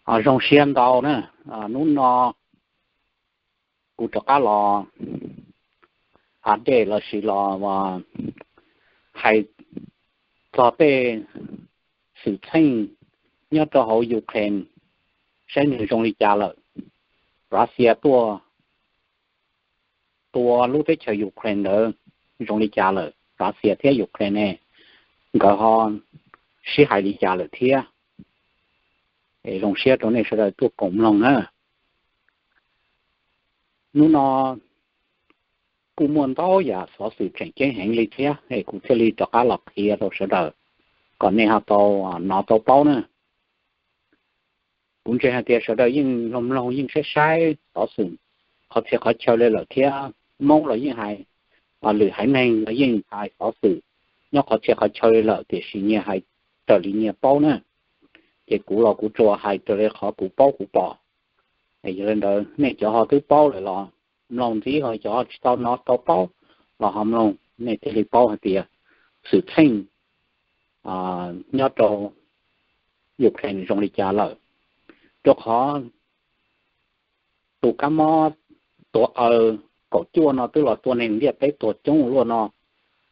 Zoo siab ntau na, hnub no kuv rov qab los update lossis los hais txog tej xwm txheej nyob rau hauv Ukraine saib nws zoo li cas lawm. Russia tuaj tua lub teb chaws Ukraine ntawd zoo li cas lawm, Russia thiab Ukraine nkawd ho sib hais li cas lawm thiab. Zoo siab rau nej sawv daws tuaj koom mloog na. Hnub no kuj muaj ntau yam xov xwm tseem ceeb heev li thiab es kuv thiaj li rov qab los qhia rau sawv daws kom nej ho tau hnov tau paub na. Kuv ntseeg hais tias sawv daws yeej mloog mloog yeej saib saib xov xwm qhov txhia qhov chaw li lawm thiab, Hmoob los yeej hais, lwm haiv neeg los yeej hais xov xwm nyob qhov txhia qhov chaw li lawm, tiam sis nyias hais raws li nyias paub na. Ces kuv los kuv tsuas hais raws li qhov kuv paub kuv pom. Yog li ntawd nej cov ho twb paub lawm los mloog ntxiv, ho cov ho tsis tau hnov tau paub los ho mloog, nej thiaj li paub hais tias xwm txheej nyob rau Ukraine zoo li cas lawm. Rau qhov tus kab mob tuag aws kaum cuaj no twb los tua neeg ntiaj teb tuag coob luaj no,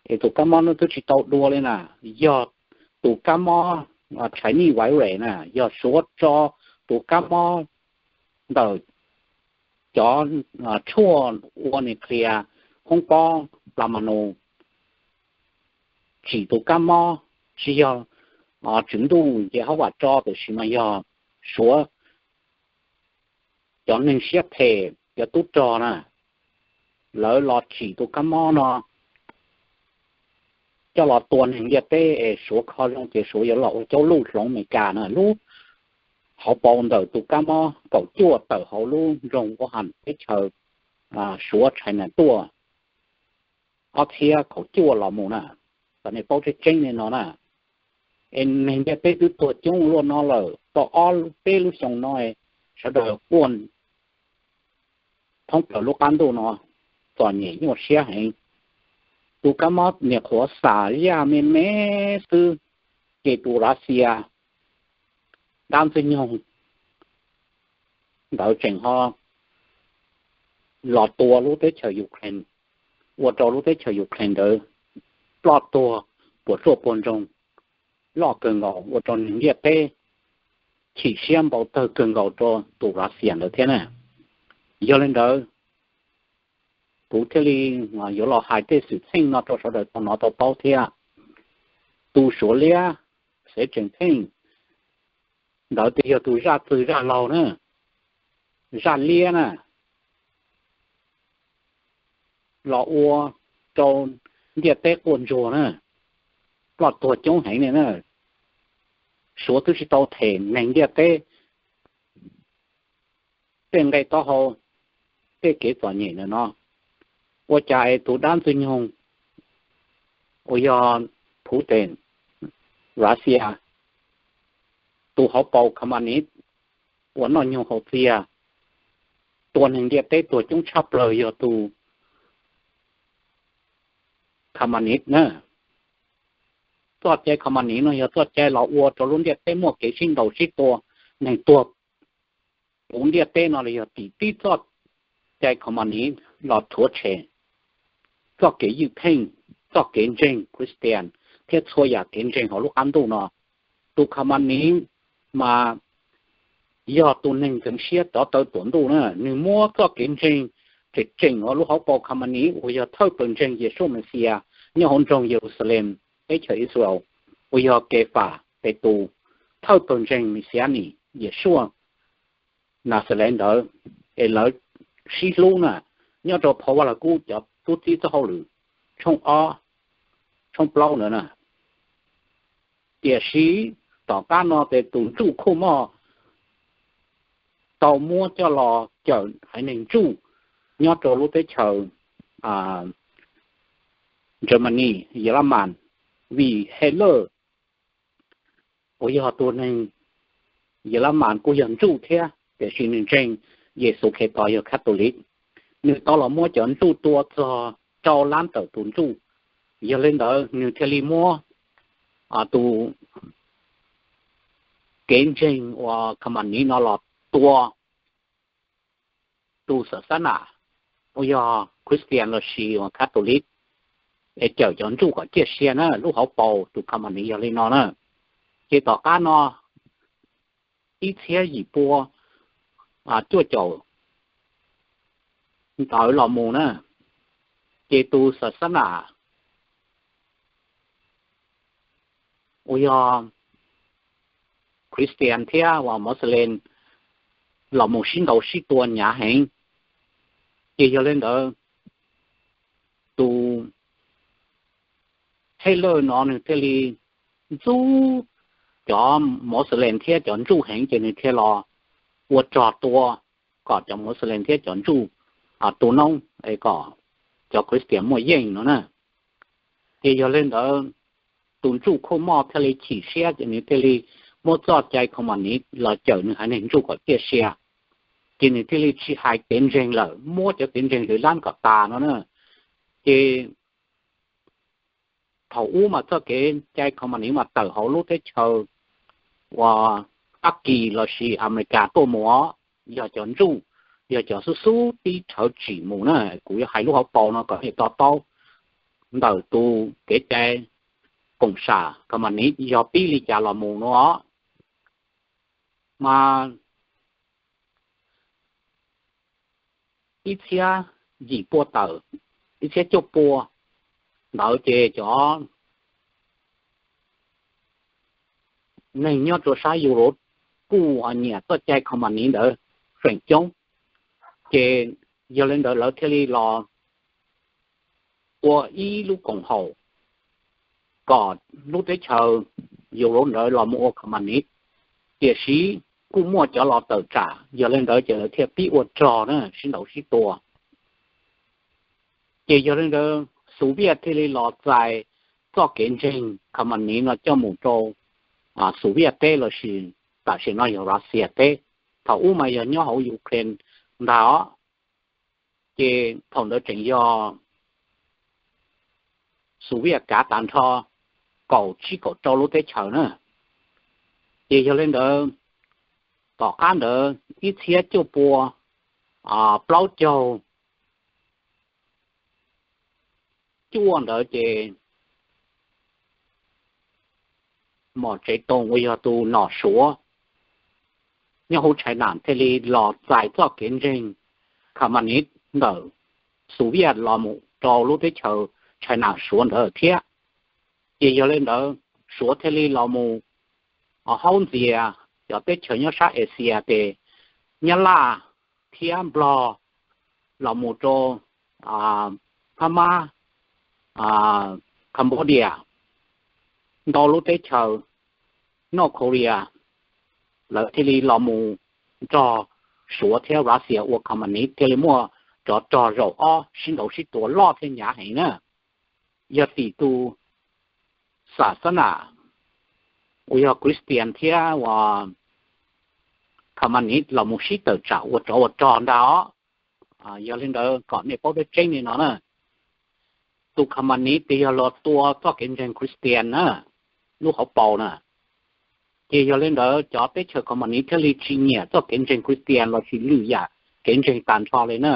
es tus kab mob no twb tsis tau dua li na. Yog tus kab mob Chinese virus na, yog Suav tso tus kab mob ntawm cov tshuaj ua nuclear, hoob pob plas ma nus tsim tus kab mob, tsis yog tswv ntuj nce hauv vam tso, tiam sis mas yog Suav cov neeg siab phem cov tub rog na, lawv los tsim tus kab mob no coj los tua neeg ntiaj teb es Suav kho zoo ces Suav yuav los ua caub luj hloov Amelikas na. Lub hauv paus ntawm tus kab mob kaum cuaj tawm hauv lub nroog Wuhan teb chaws Suav China tuaj ob txhiab kaum cuaj los mus na, kom nej paub tseeb tseeb li no na. Es neeg ntiaj teb twb tuag coob luaj no lawm tau ob peb lub xyoo no, sawv daws quaj thoob plaws lub qab ntuj no, txom nyem nyuaj siab heev. Tus kab mob niam qhuav xam yaj me me xwb, ces tus Russia dab ntxwg nyoog ntawd tseem ho los tua lub teb chaws Ukraine, ua rau lub teb chaws Ukraine ntawd ploj tuag puas tsuaj puag ntsoog loj kawg nkaus, ua rau neeg ntiaj teb chim siab npau taws kawg nkaus rau tus Russia ntawd thiab na. Yog li ntawd, kuv thiaj li yuav los hais tej xwm txheej no rau sawv daws tau hnov tau paub thiab. Tus Suav liab Xi Jinping ntawd twb yog tus zaj txwg zaj laug na, zaj liab na, los ua rau ntiaj teb quaj ntsuag na, ploj tuag coob heev li na. Suav twb tsis tau them neeg ntiaj teb tej nqe taub hau, tej kev txom nyem ntawm no. Ua cas es tus dab ntxwg nyoog uas yog Putin, Russia, tus hauv paus Communist uas noj nyoog haus txiag, tua neeg ntiaj teb tuag coob tshaj plaws yog tus Communist na. Txoj cai Communist no yog txoj cai los ua rau lub ntiaj teb muaj kev sib ntaus sib tua, neeg tuag puv ntiaj teb no los yog tim tib txoj cai Communist los rhuav tshem txoj kev ywj pheej, txoj kev ntseeg Christian thiab txhua yam kev ntseeg hauv lub qab ntuj no. Tus Communist mas yog tus neeg ntxeev siab rov taw tuam ntuj na, nws muab txoj kev ntseeg tseem tseem hauv lub hauv paus Communist uas yog thawj pawg ntseeg Yeshua Mexia nyob hauv nroog Yeluxalees teb chaws Israel, uas yog Kefas Petus, thawj pawg ntseeg Mexia nis Yeshua Naxales ntawd, es lawv sib hlub na. Nyob rau phau Vaj Lug Kub cov tub txib txoj hauj lwm tshooj ob, tshooj plaub ntawd na. Tiam sis tom qab no ces tus ntsuj khuj moj tau muab coj los cawm haiv neeg ntsuj nyob rau lub teb chaws Germany, Yelamas, vim Hitler uas yog tus neeg Yelamas kuj yog ntsuj thiab, tiam sis nws ntseeg Yexus Khetos yog Catholic. Nws tau los muab cov ntsuj tua txog rau lab tawm tus ntsuj. Yog li ntawd nws thiaj li muab tus kev ntseeg uas Communist no los tua tus xa xab nam uas yog Christian lossis uas Catholic, es cawm cov Ntuj kom ciaj sia na. Lub hauv paus tus Communist yog li no na. Ces tom qab no ib txhiab yim pua cuaj caum ntawd los mus na, ces tus xa xab nam uas yog Christian thiab uas Muslim los mus sib ntaus sib tua hnyav heev. Ces yog li ntawd tus Hitler no nws thiaj li ntxub cov Muslim thiab cov Ntuj heev, ces nws thiaj los ua rog tua kom cov Muslim thiab cov Ntuj tu noob, kom cov Christian muaj yeej no na. Ces yog li ntawd tus Ntuj khuj moj thiaj li chim siab, ces nws thiaj li muab txoj cai Communist los cawm nws haiv neeg Ntuj kom ciaj sia. Ces nws thiaj li tsis hais kev ntseeg lawm, muab cov kev ntseeg lwm lab kom tas no na. Ces thaum ub mas txoj kev cai Communist mas tawm hauv lub teb chaws uas Fab Kis lossis Amelikas tuaj mus os, yog cov Ntuj, yog cov xub xub tib rhawv tsim mus na. Kuv yuav hais lub hauv paus no kom nej to taub ntawm tus kev cai koom sam Communist yog pib li cas los mus no. Mas ib txhiab yim pua tawm, ib txhiab cuaj pua ntawd ces cov neeg nyob rau sab Europe kuj nyiam txoj cai Communist ntawd feem coob. Ces yog li ntawd lawv thiaj li los ua ib lub koom haum kom lub teb chaws Europe ntawd los mus ua Communist, tiam sis kuj muaj cov los tawm tsam. Yog li ntawd ces lawv thiaj pib ua rog na, sib ntaus sib tua. Ces yog li ntawd Soviet thiaj li los txais txoj kev ntseeg Communist no coj mus rau Soviet teb lossis tam sim no yog Russia teb, thaum ub mas yog nyob hauv Ukraine ntag os. Ces thaum ntawd tseem yog Soviet kav tag nrho kaum tsib kaum rau lub teb chaws na. Ces yog li ntawd tom qab ntawd ib txhiab cuaj pua plaub caug cuaj ntawd ces Mos Tsev Toos uas yog tus nom Suav nyob hauv China thiaj li los txais txoj kev ntseeg Communist ntawm Soviet los mus rau lub teb chaws China Suav ntawd thiab. Ces yog li ntawd Suav thiaj li los mus haub ntxias cov teb chaws nyob sab Asia ces Nyab Laj thiab Nplog los mus rau Phab Mab, Cambodia, ntau lub teb chaws, North Korea, lawv thiaj li los mus nrog Suav thiab Russia ua Communist thiaj li muaj cov rog zaum ob sib ntaus sib tua loj thiab hnyav heev na. Yog tim tus xa xab nam uas yog Christian thiab uas Communist los mus sib tawm tsam ua rov ua rog ntag os. Yog li ntawd kom nej paub dab tseeb li no na, tus Communist ces yog los tua txoj kev ntseeg Christian na, lub hauv paus na. Ces yog li ntawd cov teb chaws Communist thiaj li tsis nyiam txoj kev ntseeg Christian lossis lwm yam kev ntseeg tag nrho li na.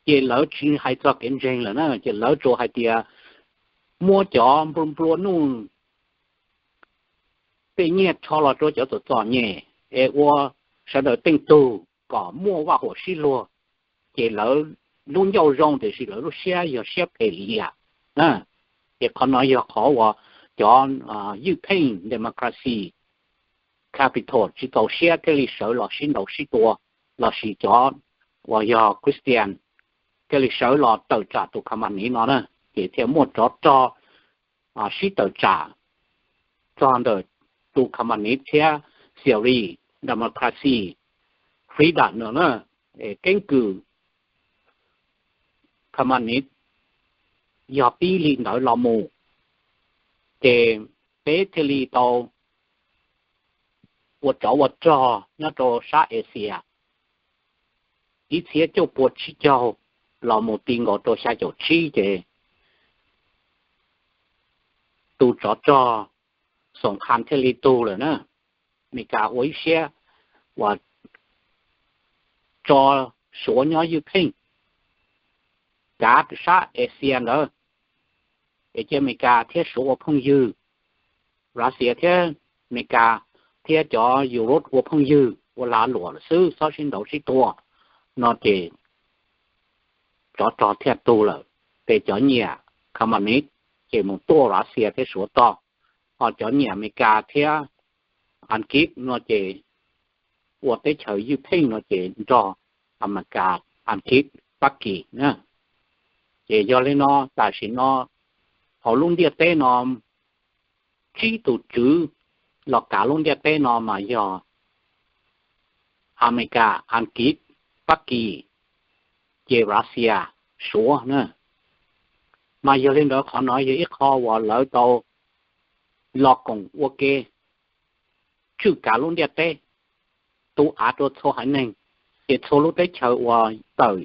Ces lawv tsis hais txog kev ntseeg lawm na, ces lawv tsuas hais tias muab cov nplua nplua nuj tej nyiaj rho los rau cov txom txom nyem es ua sawv daws teej tug kom muaj vaj huam sib luag. Ces lawv lub ncauj zoo tiam sis lawv lub siab yog siab phem li yam. Ces qhov no yog qhov uas cov ywj pheej democracy capital tsis txaus siab thiaj li sawv los sib ntaus sib tua, lossis cov uas yog Christian thiaj li sawv los tawm tsam tus Communist no na. Ces thiaj muaj rov rog sib tawm tsam txog ntawm tus Communist thiab theory democracy freedom no na. Keeb kwm Communist yog pib li ntawd los mus, ces peb thiaj li tau ua tsov ua rog nyob rau sab Asia. Ib txhiab cuaj pua tsib caug los mus ti nkaus rau xya caum tsib ces tus tsov rog Xoom Kham thiaj li tug lawm na. Amelikas ua ib siab uas tso Suav nyob ywj pheej kav sab Asia ntawd, es cia Amelikas thiab Suav ua phooj ywg, Russia thiab Amelikas thiab cov Europe ua phooj ywg ua lag luam lawm xwb, txhob sib ntaus sib tua no ces tsov rog thiaj tug lawm. Ces cov nyiam Communist ces mus tuaj Russia thiab Suav tog, ho cov nyiam Amelikas thiab Askiv no ces ua teb chaws ywj pheej no ces nrog Amelikas, Askiv, Pab Kis na. Ces yog li no tam sim no hauv lub ntiaj teb no tsib tus tswv los kav lub ntiaj teb no mas yog Amelikas, Askiv, Pab Kis, ces Russia, Suav na. Mas yog li ntawd qhov no yog ib qho uas lawv tau los koom ua ke tswj kav lub ntiaj teb, tu av rau txhua haiv neeg, ces txhua lub teb chaws uas tawm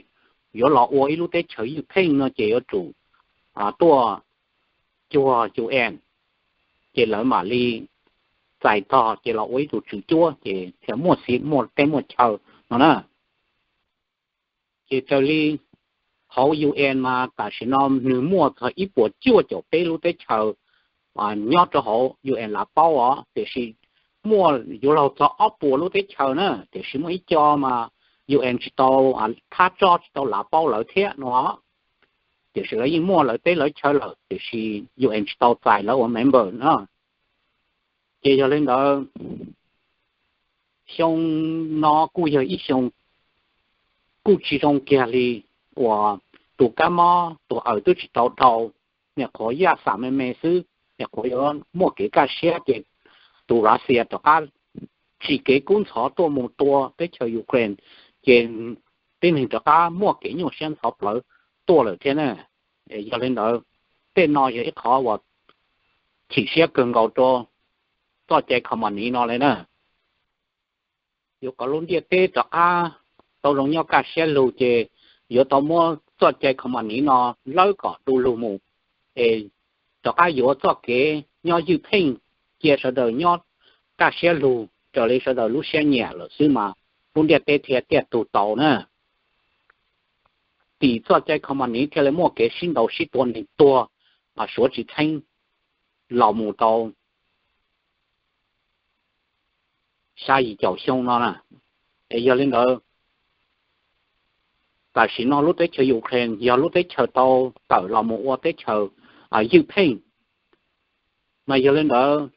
yuav los ua ib lub teb chaws ywj pheej no ces yuav tsum tuaj cuag UN, ces lawv mam li txais tog ces los ua ib tug tswv cuab ces thiaj muaj teb muaj chaw no na. Ces raws li hauv UN mas tam sim no nws muaj txog ib puas cuaj caum peb lub teb chaws nyob rau hauv UN lav paub os, tiam sis muaj yuav luag txog ob puas lub teb chaws na, tiam sis muaj ib co mas UN tsis tau thab tso tsis tau lav paub lawv thiab no, tiam sis lawv yeej muaj lawv teb lawv chaw lawm tiam sis UN tsis tau txais lawv ua member na. Ces yog li ntawd xyoo no kuj yog ib xyoo kuj tsis zoo kiag li uas tus kab mob tus aws twb tsis tau dhau, niam qhuav yaj xam me me xwb, niam qhuav yuav muaj kev kaj siab ces tus Russia rov qab tsim kev kub ntxhov tuaj mus tua teb chaws Ukraine, ces tib neeg rov qab muaj kev nyuaj siab ntxhov plawv tuaj lawm thiab na. Yog li ntawd tej no yog ib qhov uas chim siab kawg nkaus rau txoj cai Communist no li na. Yuav kom lub ntiaj teb rov qab tau zoo nyob kaj siab lug ces yuav tau muab txoj cai Communist no lawb kom du lug mus, es rov qab yuav txoj kev nyob ywj pheej, cia sawv daws nyob kaj siab lug raws li sawv daws lub siab nyiam lawm xwb mas lub ntiaj teb thiaj tiaj tug tau na. Tim txoj cai Communist thiaj li muaj kev sib ntaus sib tua neeg tuag, Suav tsis txheeb los mus tau xya yim caum xyoo no na. Es yog li ntawd tam sim no lub teb chaws Ukraine yog lub teb chaws tau tawm los mus ua teb chaws ywj pheej. Mas yog li ntawd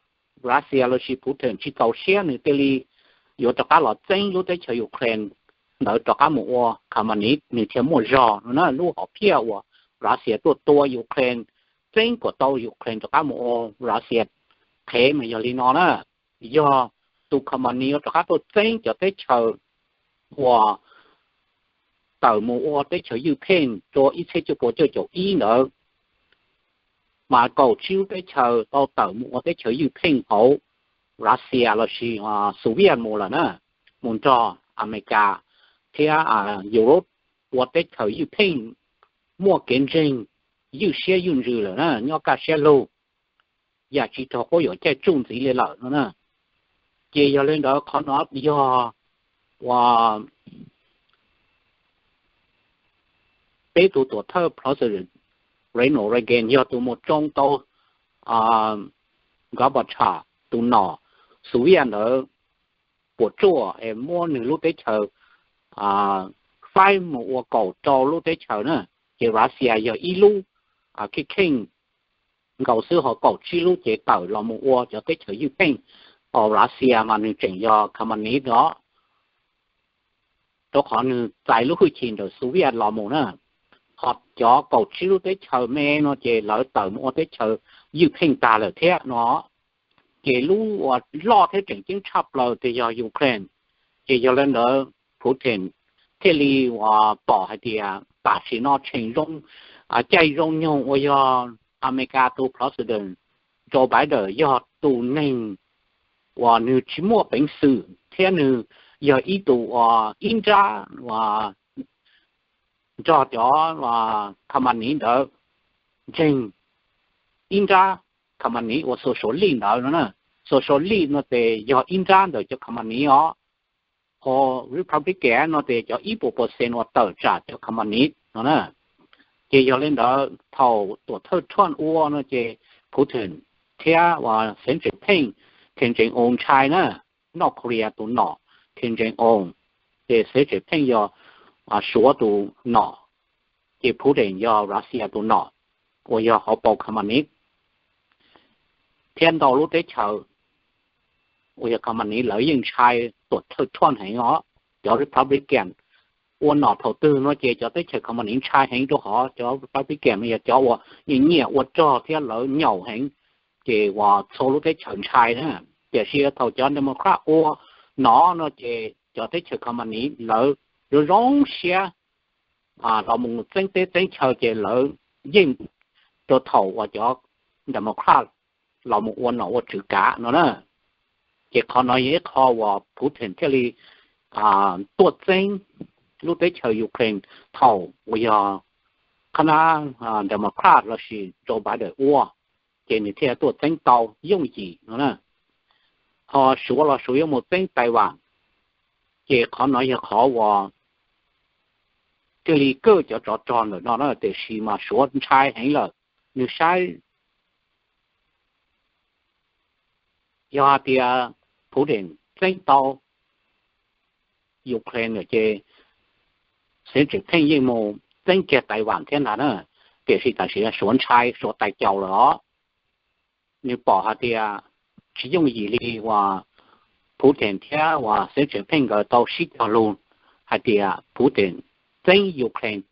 Russia lossis Putin tsis txaus siab nws thiaj li yuav rov qab los txeeb lub teb chaws Ukraine ntawd rov qab mus ua Communist nws thiaj muaj zog no na. Lub hom phiaj uas Russia tuaj tua Ukraine txeeb kom tau Ukraine rov qab mus ua Russia qhev mas yog li no na. Yog tus Communist yuav rov qab tuaj txeeb cov teb chaws uas tawm mus ua teb chaws ywj pheej rau ib txhiab cuaj puas cuaj caum ib ntawd, mas kaum tsib lub teb chaws tau tawm mus ua teb chaws ywj pheej hauv Russia lossis Soviet mus lawm na, mus nrog Amelikas thiab Europe ua teb chaws ywj pheej, muaj kev ntseeg, ywj siab ywj ntsws lawm na, nyob kaj siab lug, yam tsis raug quab yuam caij tsuj ntxiv li lawm no na. Ces yog li ntawd qhov no yog uas peb tus tuam thawj President Ronald Reagan yog tus mus tsoo tau Gorbachev tus nom Soviet ntawd puas tsuaj es muab nws lub teb chaws faib mus ua kaum rau lub teb chaws na. Ces Russia yog ib lub kheej kheej nkaus xwb, ho kaum tsib lub ces tawm los mus ua cov teb chaws ywj pheej. Ho Russia mas nws tseem yog Communist os, rau qhov nws txais lub hwj chim ntawm Soviet los mus na. Ho cov kaum tsib lub teb chaws me no ces lawv tawm mus ua teb chaws ywj pheej tag lawm thiab no. Ces lub uas loj thiab tseem ceeb tshaj plaws ces yog Ukraine. Ces yog li ntawd Putin thiaj li uas pom hais tias tam sim no tshee zoo, caij zoo nyoog uas yog Amelikas tus President Joe Biden yog tus neeg uas nws tsis muaj peev xwm thiab nws yog ib tus uas ib nrab uas nrog cov Communist ntawd ntseeg, ib nrab Communist uas socialist ntawd no na, Socialist no ces yog ib nrab ntawm cov communist os, ho Republican no ces cov ib puas percent uas tawm tsam cov communist no na. Ces yog li ntawd thaum tuam thawj Trump ua no ces Putin thiab uas Xi Jinping, Kim Jong Un ntshai na, North Korea tus nom Kim Jong Un, ces Xi Jinping yog Suav tus nom, ces Putin yog Russia tus nom uas yog hauv paus communist, thiab ntau lub teb chaws uas yog communist lawv yeej ntshai tuam thawj Trump heev os. Cov Republican ua nom thaum twg no ces cov teb chaws communist ntshai heev rau qhov cov Republican no yog cov uas nyiam nyiam ua rog thiab lawv nyaum heev, ces uas txhua lub teb chaws ntshai na. Tiam sis thaum cov Democrat ua nom no ces cov teb chaws communist lawv zoo zoo siab los mus txeeb teb txeeb chaw ces lawv yeej rau thaum uas cov Democrat los mus ua nom ua tswv kav no na. Ces qhov no yog ib qho uas Putin thiaj li tuaj txeeb lub teb chaws Ukraine thaum uas yog qhab nab Democrat lossis Joe Biden ua, ces nws thiaj tuaj txeeb tau yooj yim no na. Ho Suav los Suav yuav mus txeeb Taiwan, ces qhov no yog qhov uas thiaj li kawj cov tsov rog ntawm no na, tiam sis mas Suav ntshai heev lawm, nws saib yog hais tias Putin txeeb tau Ukraine lawm ces Xi Jinping yeej mus txeeb kiag Taiwan thiab ntag na. Tiam sis tam sim Suav ntshai, Suav tais caus lawm os. Nws pom hais tias tsis yooj yim li uas Putin thiab uas Xi Jinping nkawd tau sib cog lus hais tias Putin txeeb Ukraine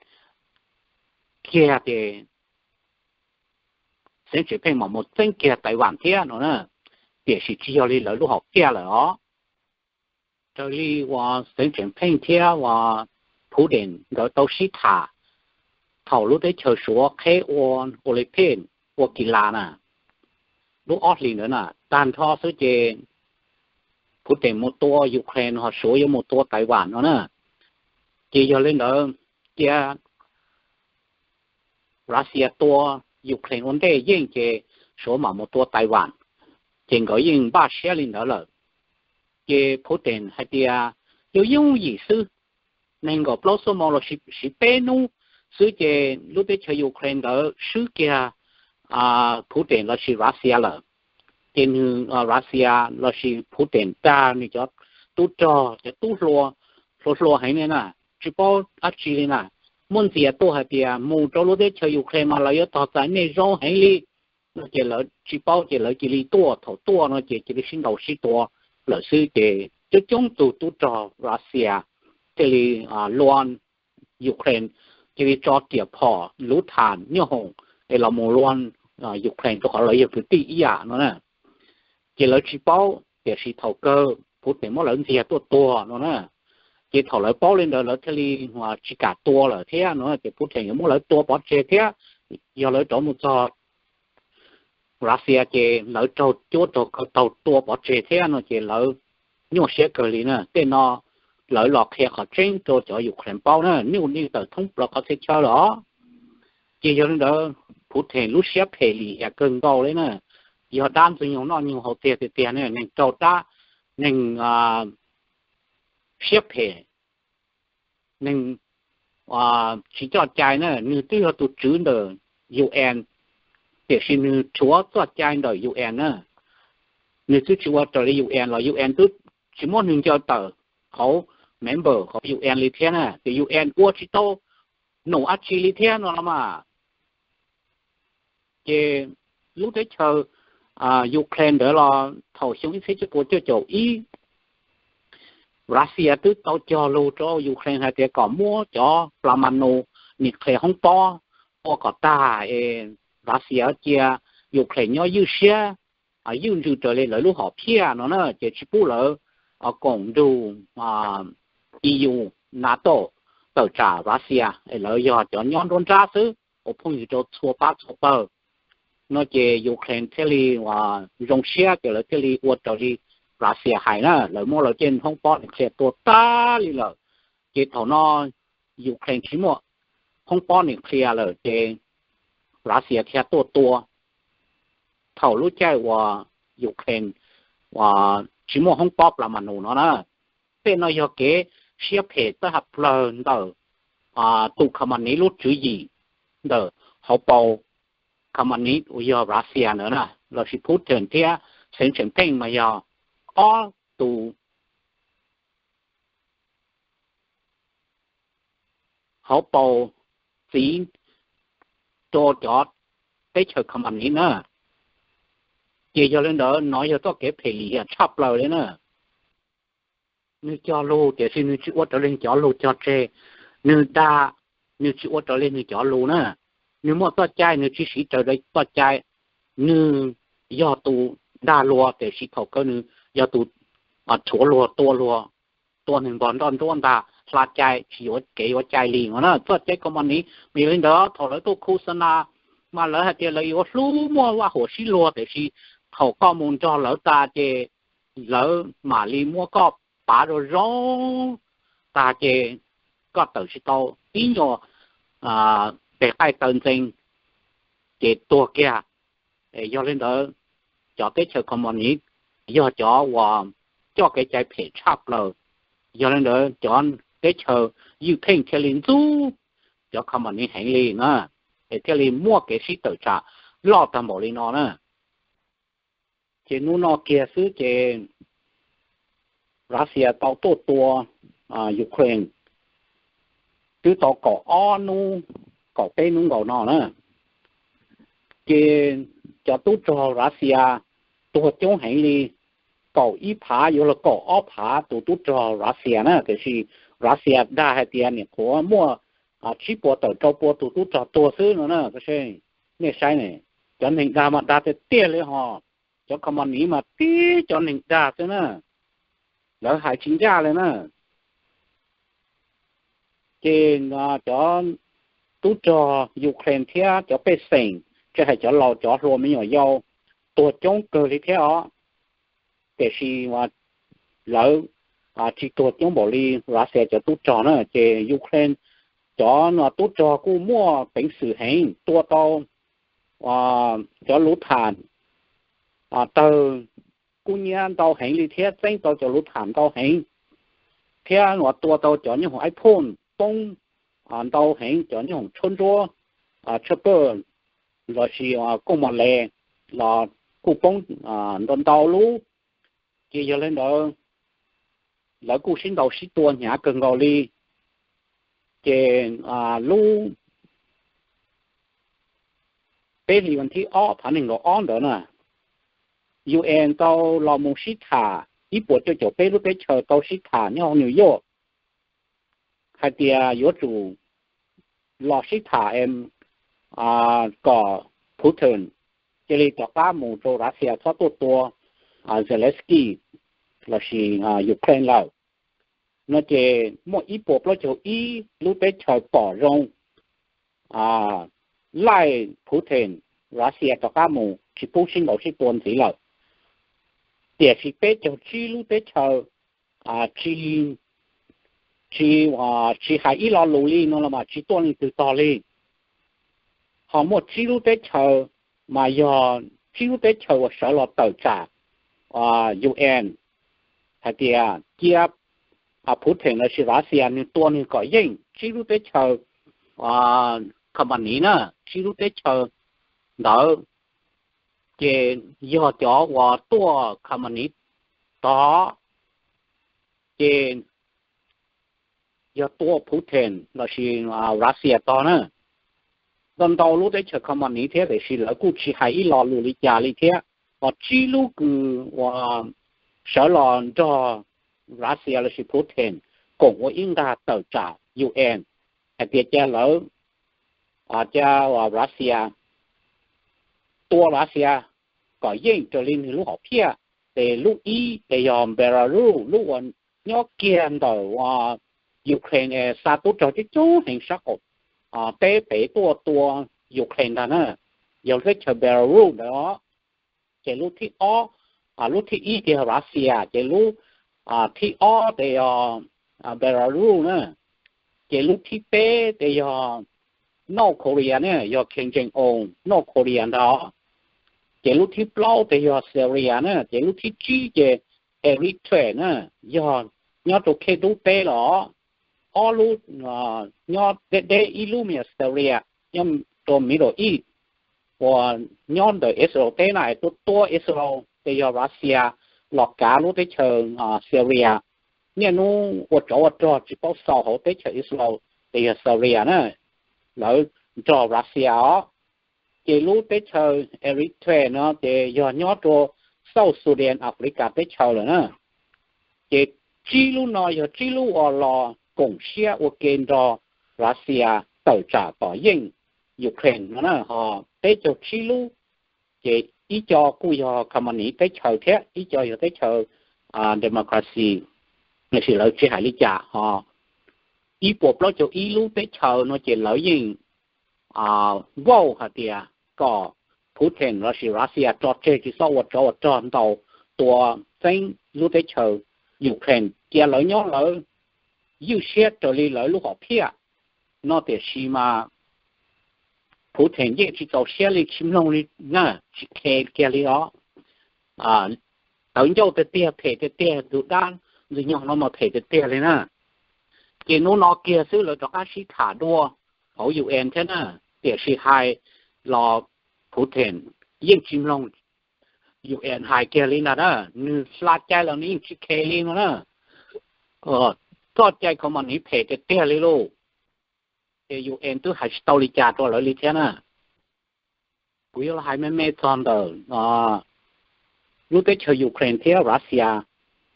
kiag ces Xi Jinping mam mus txeeb kiag Taiwan thiab no na. Tiam sis tsis yog li lawv lub hom phiaj lawm os. Raws li uas Xi Jinping thiab uas Putin nkawd tau sib tham thaum lub teb chaws Suav qheb ua Olympic, ua kis las na, lub ob hlis ntawd na, tag nrho xwb ces Putin mus tua Ukraine ho Suav yuav mus tua Taiwan no na. Ces yog li ntawd cia Russia tua Ukraine ua ntej yeej ces Suav mam mus tua Taiwan, ces nkawd yeej npaj siab li ntawd lawm. Ces Putin hais tias yooj yooj yim xwb, nees nkaum plaub xuab moos los sis peb hnub xwb ces lub teb chaws Ukraine ntawd swb kiag Putin lossis Russia lawm. Ces nws Russia lossis Putin dag nws cov tub rog, cov tub hluas, hluas hluas heev li na, tsis paub dab tsi li na, muab ntxias tuaj hais tias mus rau lub teb chaws Ukraine mas lawv yuav tos txais nej zoo heev li no. Ces lawv tsis paub ces lawv cia li tuaj, thaum tuaj no ces cia li sib ntaus sib tua lawm xwb. Ces coob coob tug tub rog Russia thiaj li lua Ukraine, cia li tso riam phom, luv tham, nyoob hoom es los mus lua Ukraine rau qhov lawv yog kwv tij ib yam no na. Ces lawv tsis paub, tiam sis thaum kawg Putin muab lawv ntxias tuaj tuag no na. Ces thaum lawv paub li ntawd lawv thiaj li tsis kam tua lawm thiab no, ces Putin yuav muab lawv tua pov tseg thiab. Yog lawv rov mus txog Russia ces lawv raug cuab raug kaw taug tua pov tseg thiab no ces lawv nyuaj siab kawg li na. Tej no lawv los qhia qhov tseeb rau cov Ukraine paub na, nyuj yeej tawm thoob plaws qhov txhia chaw lawm os. Ces yog li ntawd Putin lub siab phem lim hiam kawg nkaus li na. Yog dab ntxwg nyoog noj nyoog haus tiag tiag tiag ne, neeg raug dab, neeg siab phem, neeg tsis coj cai na. Nws twb yog tus tswv ntawm U N, tiam sis nws rhuav txoj cai ntawm U N na. Nws twb tsis ua raws li U N los U N twb tsis muab nws ncaws tawm hauv member hauv U N li thiab na, ces U N ua tsis tau num dab tsi li thiab no los mas. Ces lub teb chaws Ukraine ntawd los thaum xyoo ib txhiab cuaj pua cuaj caum ib, Russia twb tau cog lus rau Ukraine hais tias kom muab cov plas ma nus, nuclear hoob pob tua kom tag es Russia cia Ukraine nyob ywj siab, ywj ntsws raws li lawv lub hom phiaj no na, ces tsis pub lawv koom nrug E U, NATO tawm tsam Russia es lawv yog cov nyob nruab nrab xwb, ua phooj ywg rau txhua pab txhua pawg no. Ces Ukraine thiaj li zoo siab ces lawv thiaj li ua raws li Russia hais na, lawv muab lawv tej hoob pob nuclear tua tag li lawm. Ces thaum no Ukraine tsis muaj hoob pob nuclear lawm ces Russia thiaj tuaj tua. Thaum lub caij uas Ukraine tsis muaj hoob pob plas mas nus no na. Tej no yog kev siab phem tawg ha plawg ntawm tus Khamas Nis lub tswv yim ntawm hauv paus Khamas Nis uas yog Russia ntawd na, lossis Putin thiab Xi Jinping mas yog ob tus hauv paus txiv rau cov teb chaws Khamas Nis na. Ces yog li ntawd nov yog txoj kev phem lim hiam tshaj plaws li na. Nws cog lus tiam sis nws tsis ua raws li cov lus cog tseg, nws dag, nws tsis ua raws li nws cov lus na. Nws muaj txoj cai nws tsis siv raws li txoj cai, nws yog tus dag luag tiam sis thaum kawg nws yog tus rhuav luag tua luag, tua neeg npog nroj nruab ntag, hla cai tsis yuav kev yuav cai li no na. Txoj kev Khamas Nis mas yog li ntawd, thaum lawv tuaj khu xa na mas lawv hais tias lawv yuav hlub muaj vaj huam sib luag tiam sis thaum koj mus nrog lawv tas ces lawv mam li muab koj pav zoo zoo tag ces koj tawm tsis tau ib nyuag pes qaij taw ntxees ces tuag kiag. Yog li ntawd, cov teb chaws Khamas Nis yog cov uas coj kev cai phem tshaj plaws. Yog li ntawd cov teb chaws ywj pheej thiaj li ntxub cov Khamas Nis heev li na, es thiaj li muaj kev sib tawm tsam loj tag npaum li no na. Ces hnub no kiag xwb ces Russia tau tuaj tua Ukraine twb tau kaum ob hnub, kaum peb hnub nkaus no na. Ces cov tub rog Russia tuag coob heev li, kaum ib phav yuav luag kaum ob phav tus tub rog Russia na, tiam sis Russia dag hais tias niam qhuav muaj tsib puas tawm rau pua tus tub rog tuag xwb no na. Nej saib ne, cov neeg dag mas dag tiag tiag li hos, cov Khamas Nis mas tib cov neeg dag xwb na, lawv hais tsis ncaj li na. Ces cov tub rog Ukraine thiab cov pej xeem, tsis hais cov laus cov hluas me nyuam yaus, tuag coob kawg li thiab os. Tiam sis lawv tsis tuag coob npaum li Russia cov tub rog na. Ces Ukraine cov tub rog kuj muaj peev xwm heev, tua tau cov luv tham tawg kuj nyiab ntau heev li thiab, txeeb tau cov luv tham ntau heev, thiab tua tau cov nyoob hoom iPhone poob ntau heev, cov nyoob hoom tshab ntsuab, tshab paj lossis kooj mos les los kuj poob ntau ntau lub. Ces yog li ntawd lawv kuj sib ntaus sib tua hnyav kawg nkaus li. Ces lub peb hlis vas thib ob phav nees nkaum ob ntawd na, UN tau los mus sib tham, ib puas cuaj caum peb lub teb chaws tau sib tham nyob hauv New York hais tias yuav tsum los sib tham kom Putin cia li rov qab mus rau Russia txhob tuaj tua Zelensky lossis Ukraine lawm no. Ces muaj ib puas plaub caug ib lub teb chaws pom zoo laij Putin, Russia rov qab mus tsis pub sib ntaus sib tua ntxiv lawm. Tiam sis peb caug tsib lub teb chaws tsis, tsis hais ib lo lus li no los mas tsis tuaj leej twg tog li. Ho muaj tsib lub teb chaws mas yog tsib lub teb chaws uas sawv los tawm tsam UN hais tias cia Putin lossis Russia nws tua nws kom yeej. Tsib lub teb chaws Khamas Nis na, tsib lub teb chaws ntawd ces yog cov uas tuaj Khamas Nis tog, ces yog tua Putin lossis Russia tog na. Ntau ntau lub teb chaws Khamas Nis thiab tiam sis lawv kuj tsis hais ib lo lus li cas li thiab. Ho tsib lub kws uas sawv los nrog Russia lossis Putin koom ua ib nqag tawm tsam UN hais tias cia lawv, cia Russia tua Russia kom yeej raws li nws lub hom phiaj. Ces lub ib ces yog Belarus, lub uas nyob kiag ntawm Ukraine es xa tub rog coob coob heev sab qaum teb pem tuaj tua Ukraine ntag na, yog lub teb chaws Belarus ntawd os. Ces lub thib ob, lub thib ib ces yog Russia, ces lub thib ob ces yog Belarus na, ces lub thib peb ces yog North Korea ne, yog Kim Jong Un North Korea ntag. Ces lub thib plaub ces yog Syria na, ces lub thib tsib ces Eritrea na, yog nyob rau khej dub teb los. Ob lub nyob deb deb, ib lub mas yog Syria, nyob rau Middle East, uas nyob ntawm Israel teb na, tuab tuab Israel ces yog Russia los kav lub teb chaws Syria. Niaj hnub ua tsov ua rog tsis paub xaus hauv teb chaws Israel ces yog Syria na, lawv nrog Russia os. Ces lub teb chaws Eritrea no ces yog nyob rau South Sudan, Africa teb chaws lawm na. Ces tsib lub no yog tsib lub uas los koom siab ua ke nrog Russia tawm tsam tom yeej Ukraine no na. Ho peb caug tsib lub ces ib co kuj yog communist teb chaws thiab ib co yog teb chaws democracy, tiam sis lawv tsis hais li cas. Ho ib puas plaub caug ib lub teb chaws no ces lawv yeej vote hais tias kom Putin lossis Russia tso tseg, tsis txhob ua tsov ua rog ntaus tua txeeb lub teb chaws Ukraine, cia lawv nyob lawv ywj siab raws li lawv lub hom phiaj no. Tiam sis mas Putin yeej tsis txaus siab li, tsis mloog li na, tsis khe kiag li os. Tawv ncauj tiag tiag, phem tiag tiag, ntug dab ntxwg nyoog no mas phem tiag tiag li na. Ces hnub no kiag xwb lawv rov qab sib tham dua hauv U N thiab na, tiam sis hais los Putin yeej tsis mloog U N hais kiag li ntag na, nws hla cai los nws yeej tsis khe li no na. Txoj cai communist phem tiag tiag li lauj, ces U N twb hais tsis tau li cas rau lawv li thiab na. Kuv yuav los hais me me txog ntawm lub teb chaws Ukraine thiab Russia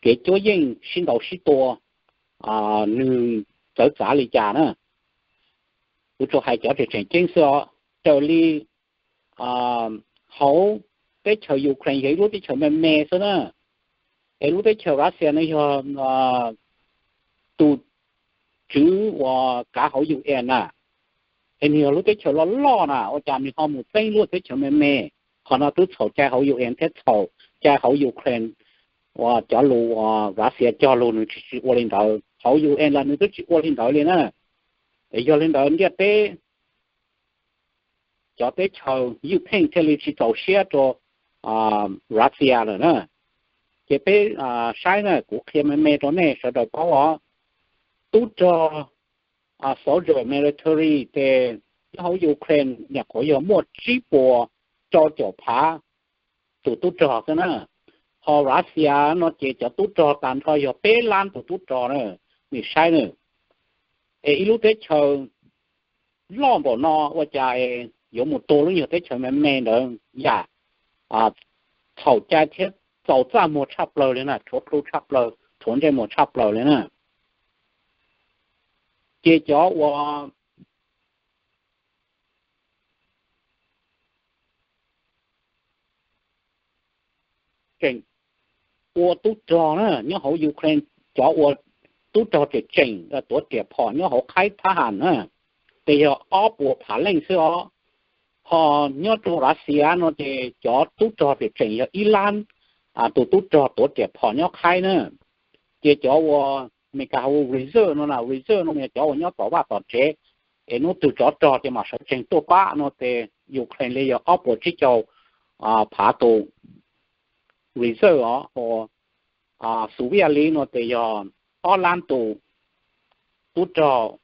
kev cuab yeej sib ntaus sib tua, nws txawv txav li cas na. Kuv tsuas hais cov tseem tseem ceeb xwb os, raws li hauv teb chaws Ukraine yog ib lub teb chaws me me xwb na, es lub teb chaws Russia no yog tus tswv uas kav hauv U N na, es nws yog lub teb chaws loj loj na, ua cas nws ho mus txeeb lub teb chaws me me? Qhov no twb txhaum cai hauv U N thiab txhaum cai hauv Ukraine uas cov lus uas Russia cog lus nws tsis tsis ua li ntawd, hauv U N los nws twb tsis ua li ntawd li na. Es yog li ntawd ntiaj teb cov teb chaws ywj pheej thiaj li tsis txaus siab rau Russia lawm na. Ces peb saib na, kuv qhia me me rau nej sawv daws paub os. Tub rog, soldier, military ces nyob hauv Ukraine nyuam qhuav yog muaj tsib puas rau caum phav tus tub rog xwb na. Ho Russia no ces cov tub rog tag nrho yog peb lab tus tub rog na, nej saib na. Es ib lub teb chaws loj npaum no ua cas yuav mus tua lub nyuag teb chaws me me ntawd yam txhaum cai thiab txaus txaj muag tshaj plaws li na, rhuav plhu tshaj plaws, rhuav ntsej muag tshaj plaws li na. Ces cov uas tseem ua tub rog na, nyob hauv Ukraine, cov ua tub rog tseem tseem tuav riam phom nyob hauv qhaib thab ham na, ces yog ob puas phav leej xwb os. Ho nyob rau Russia no ces cov tub rog tseem tseem yog ib lab tus tub rog tuav riam phom nyob qhaib na. Ces cov uas Meskas hu reserve no na, reserve no yog cov uas nyob tom vaj tom tsev, es hnub twg tsov rog ces mam sawv tsees tuaj pab no ces Ukraine li yog ob puas tsib caug phav tus reserve os. Soviet li no ces yog ob lab tus tub rog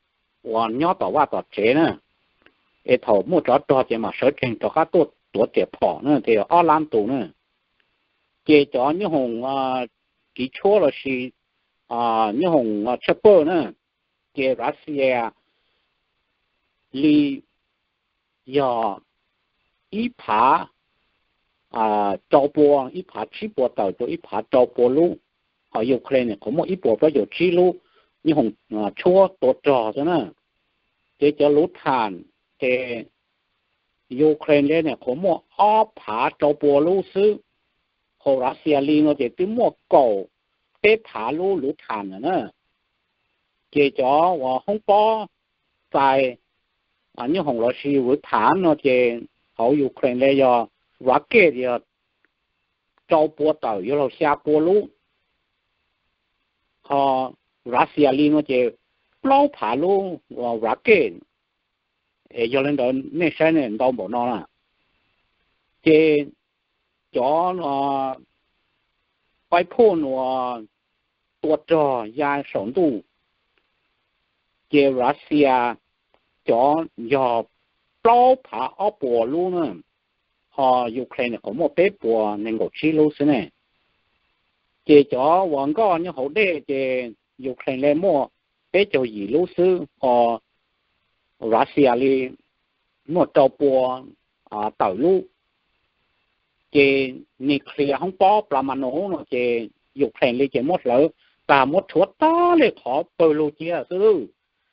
uas nyob tom vaj tom tsev na, es thaum muaj tsov rog ces mam sawv tsees rov qab tuaj tuav riam phom na, ces yog ob lab tus na. Ces cov nyob hoom kiv tshuab lossis nyob hoom tshaj pawg na, ces Russia li yog ib phav rau pua, ib phav tsib puas tawm rau ib phav rau pua lub. Ho Ukraine qhuav muaj ib puas plaub caug tsib lub nyob hoom tshuab tua rog xwb na. Ces cov luv tham ces Ukraine li nyuam qhuav muaj ob phav rau pua lub xwb. Ho Russia li no ces twb muaj kaum peb phav lub luv tham lawm na. Ces cov uas hoob pob txais nyob hoom lossis luv tham no ces hauv Ukraine li yog rocket yog rau pua tawm yuav luag xya pua lub. Ho Russia li no ces plaub phav lub rocket. Es yog li ntawd nej saib ne, ntau npaum no na. Ces cov paib phuj uas tua rog ya saum ntuj, ces Russia cov yog plaub phav ob puas lub na, ho Ukraine qhov muaj peb puas nees nkaum tsib lub xwb ne. Ces cov uas nkoj nyob hauv dej ces Ukraine li muaj peb caug yim lub xwb, ho Russia li muaj rau pua tawm lub. Ces nuclear hoob pob plas ma nus no ces Ukraine li ces muab hlawv tag, muab rhuav tag li qhov pawg lug cia xwb.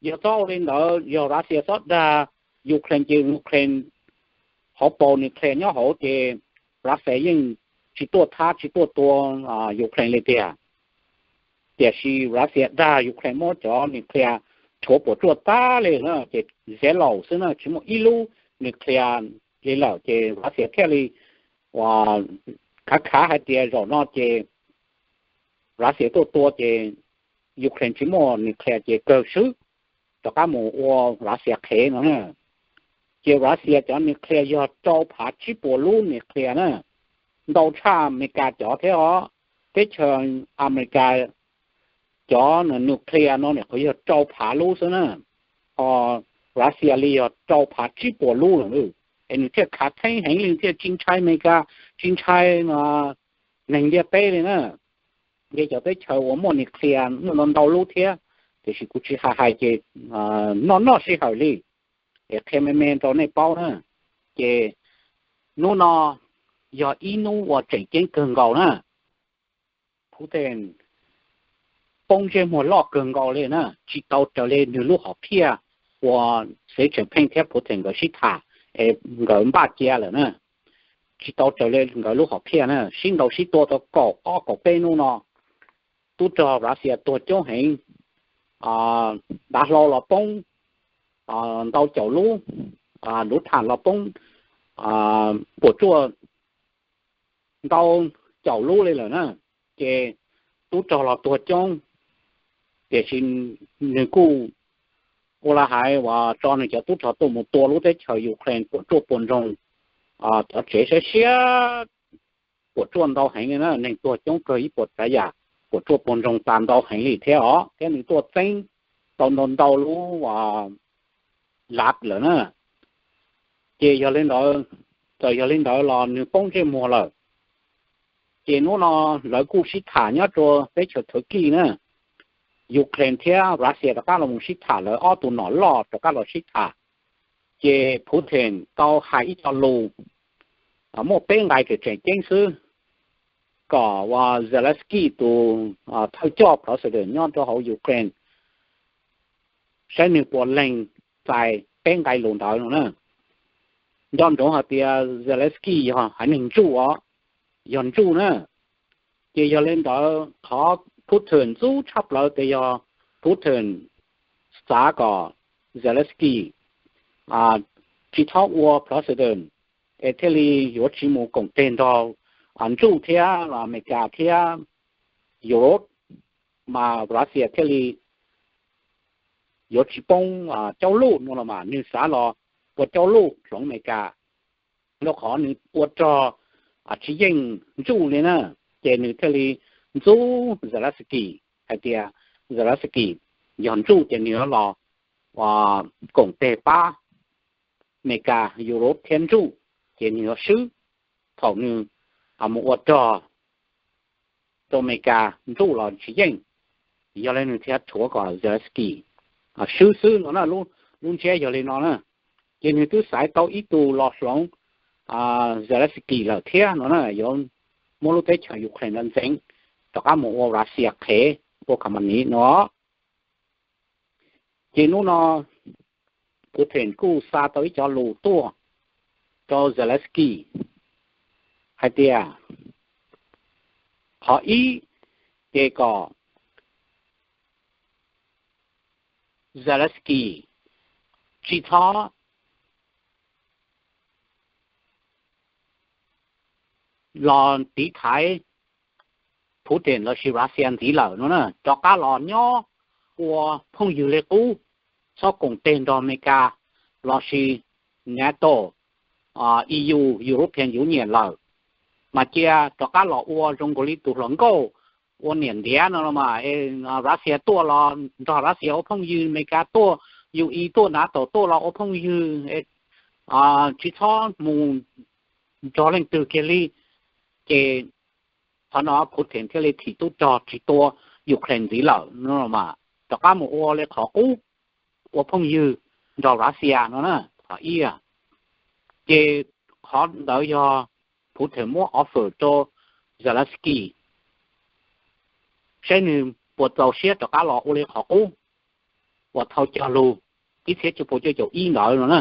Yog txhob ua li ntawd, yog Russia txhob dag Ukraine ces Ukraine hauv paus nuclear nyob hauv ces Russia yeej tsis tuaj thab tsis tuaj tua Ukraine li tiag. Tiam sis Russia dag Ukraine muab cov nuclear rhuav puas tsuaj tag li na, ces zeb laus xwb na, tsis muaj ib lub nuclear li lawm ces Russia thiaj li ua khav khav hais tias zaum no ces Russia tuaj tua ces Ukraine tsis muaj nuclear ces kawg swb, rov qab mus ua Russia qhev no na. Ces Russia cov nuclear yog rau phav tsib puas lub nuclear na, ntau tshaj Amelikas cov thiab os. Teb chaws Amelikas cov nuclear no nim qhuav yog rau phav lub xwb na, ho Russia li yog rau phav tsib puas lub lawm, es nws thiaj khav theeb heev li, nws thiaj tsis ntshai Amelikas, tsis ntshai neeg ntiaj teb li na. Ces cov teb chaws uas muaj nuclear muaj ntau ntau lub thiab, tiam sis kuv tsis hais hais ces noj noj sij hawm li, es qhia me me rau nej paub na. Ces hnub no yog ib hnub uas tseem ceeb kawg nkaus na. Putin poob ntsej muag loj kawg nkaus li na, tsis tau raws li nws lub hom phiaj uas Xi Jinping thiab Putin nkawd sib tham es nkawd npaj cia lawm na. Tsis tau raws li nkawd lub hom phiaj na, sib ntaus sib tua tau kaum ob kaum peb hnub no, tub rog Russia tuag coob heev, dav hlau los poob ntau caum lub, luv tham los poob puas tsuaj ntau caum lub li lawm na. Ces tub rog los tuag coob, tiam sis nws kuj ua li hais uas tso nws cov tub rog tuaj mus tua lub teb chaws Ukraine puas tsuaj puas ntsoog, cov tsev siab siab puas tsuaj ntau heev li na, neeg tuag coob kawg ib puas tsav yam, puas tsuaj puas ntsoog tas ntau heev li thiab os, thiab nws tuaj txeeb tau ntau ntau lub lav lawm na. Ces yog li ntawd, txawm yog li ntawd los nws poob ntsej muag lawm. Ces hnub no lawv kuj sib tham nyob rau teb chaws Thawv Kij na, Ukraine thiab Russia rov qab los mus sib tham, lawv ob tug nom loj rov qab los sib tham. Ces Putin tau hais ib co lus muaj peb nqai tseem tseem ceeb xwb, kom uas Zelensky tus thawj coj president nyob rau hauv Ukraine saib nws puas lees txais peb nqai lus ntawd no na. Nco ntsoov hais tias Zelensky yog haiv neeg ntsuj os, yog ntsuj na. Ces yog li ntawd qhov Putin ntxub tshaj plaws tias yog Putin xav kom Zelensky tsis txhob ua president es thiaj li yuav tsis mus koom teg nrog ntsuj thiab Amelikas thiab Europe, mas Russia thiaj li yuav tsis poob caub luj no los mas, nws xav los ua caub luj hloov Amelikas, rau qhov nws ua rog tsis yeej ntsuj li na. Ces nws thiaj li ntxub Zelensky hais tias Zelensky yog ntsuj ces nws yuav los koom teg pab Amelikas, Europe thiab ntsuj, ces nws yuav swb. Thaum nws mus ua rog rau Amelikas ntsuj los tsis yeej, yog li nws thiaj rhuav kom Zelensky swb xwb no na. Lub ntsiab yog li no na. Ces nws twb xaiv tau ib tug los hloov Zelensky lawm thiab no na, yuav muab lub teb chaws Ukraine no ntxeev rov qab mus ua Russia qhev, ua communist no. Ces hnub no Putin kuj xa tau ib co lus tuaj rau Zelensky hais tias, qhov ib, ces kom Zelensky tsis txhob los tiv thaiv Putin lossis Russia ntxiv lawm no na, rov qab los nyob ua phooj ywg li qub, txhob koom teg nrog Amelikas lossis NATO, EU, European Union lawm. mas cia rov qab los ua zoo nkaus li tus hluas nkauj ua niam ntiav no los mas, Russia tuaj los nrog Russia ua phooj ywg, Amelikas tuaj, U E tuaj, NATO tuaj los ua phooj ywg, tsis txhob mus nrog leej twg kiag li. Ces qhov no Putin thiaj li thim tub rog tsis tua Ukraine ntxiv lawm no mas, rov qab mus ua li qhov qub, ua phooj ywg nrog Russia no na, qhov ib. Ces qhov ntawd yog Putin muab offer rau Zelensky saib nws puas txaus siab rov qab los ua li qhov qub uas thaum cog lus ib txhiab cuaj pua cuaj caum ib ntawd no na,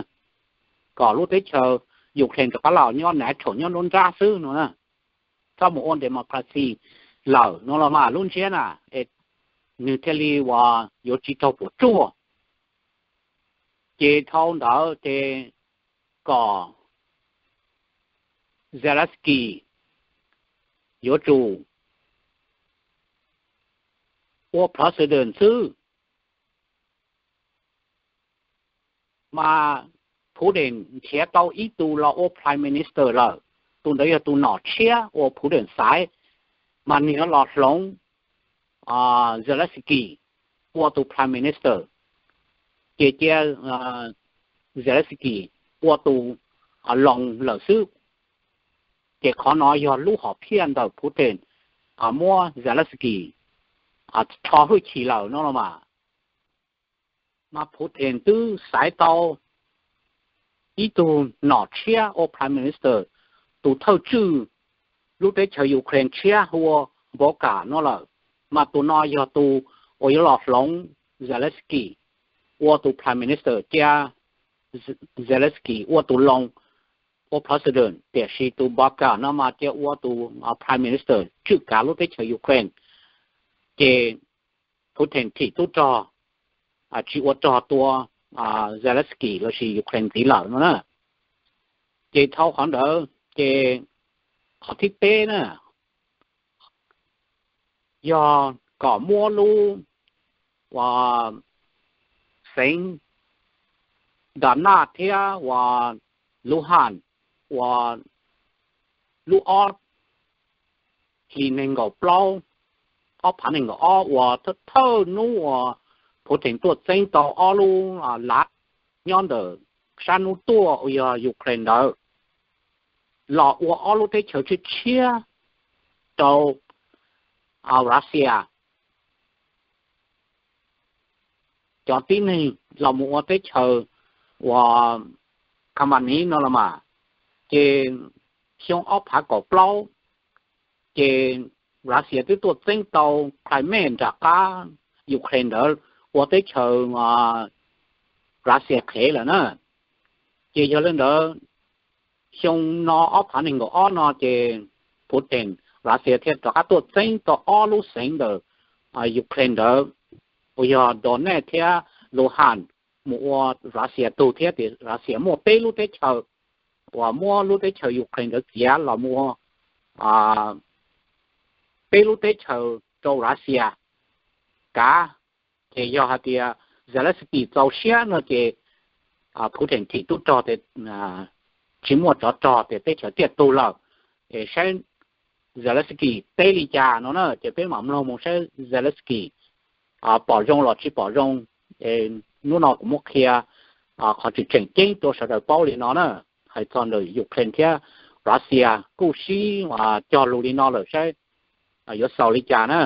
kom lub teb chaws Ukraine rov qab los nyob NATO, nyob nruab nrab xwb no na, txhob mus ua democracy lawm no los mas lub ntsiab na, nws thiaj li uas yuav tsis raug puas tsuaj. Ces dhau ntawd ces kom Zelensky yuav tsum ua president xwb. Mas Putin nrhiav tau ib tug los ua prime minister lawm, tus ntawd yog tus nom tshiab uas Putin xaiv, mas nws yuav los hloov Zelensky ua tus prime minister, ces cia Zelensky ua tus loos lawm xwb. Ces qhov no yog lub hom phiaj ntawm Putin muab Zelensky rho hwj chim lawm no los mas. Mas Putin twb xaiv tau ib tug nom tshiab ua prime minister, tus thawj tswj lub teb chaws Ukraine tshiab hu ua Boka no lawm, mas tus no yog tus uas yuav los hloov Zelensky ua tus prime minister, cia Zelensky ua tus loos, ua president, tiam sis tus Boka no mas cia ua tus prime minister tswj kav lub teb chaws Ukraine. Ces Putin thim tub rog tsis ua rog tua Zelensky lossis Ukraine ntxiv lawm no na. Ces dhau qhov ntawd ces qhov thib peb na, yog kom muab lub uas xeev Donetsk thiab uas Luhansk uas lub ob hlis nees nkaum plaub, ob phav nees nkaum ob uas thawj thawj hnub uas Putin tuaj txeeb tau ob lub lav nyob ntawm sab hnub tuaj uas yog Ukraine ntawd los ua ob lub teb chaws tshiab tshiab rau Russia cov tib neeg los mus ua teb chaws uas company no los mas. Ces xyoo ob phav kaum plaub ces Russia twb tuaj txeeb tau Crimea nram qab Ukraine ntawd ua teb chaws Russia qhev lawm na. Ces yog li ntawd xyoo no ob phav nees nkaum ob no ces Putin, Russia thiaj rov qab tuaj txeeb tau ob lub xeev ntawm Ukraine ntawd uas yog Donetsk thiab Luhansk mus ua Russia tug thiab tias Russia muaj peb lub teb chaws uas muab lub teb chaws Ukraine ntawd txiav los mus ua peb lub teb chaws rau Russia kav. Ces yog hais tias Zelensky txaus siab no ces Putin thim tub rog tias tsis muaj tsov rog tias teb chaws tiaj tug lawm, es saib Zelensky teb li cas no na. Ces peb mam mloog mus saib Zelensky pom zoo los tsis pom zoo. Hnub no kuv muab qhia qhov tseem tseem ceeb rau sawv daws paub li no na. Hais txog ntawm Ukraine thiab Russia kuj sib cog lus li no lawm, saib yuav xaus li cas na.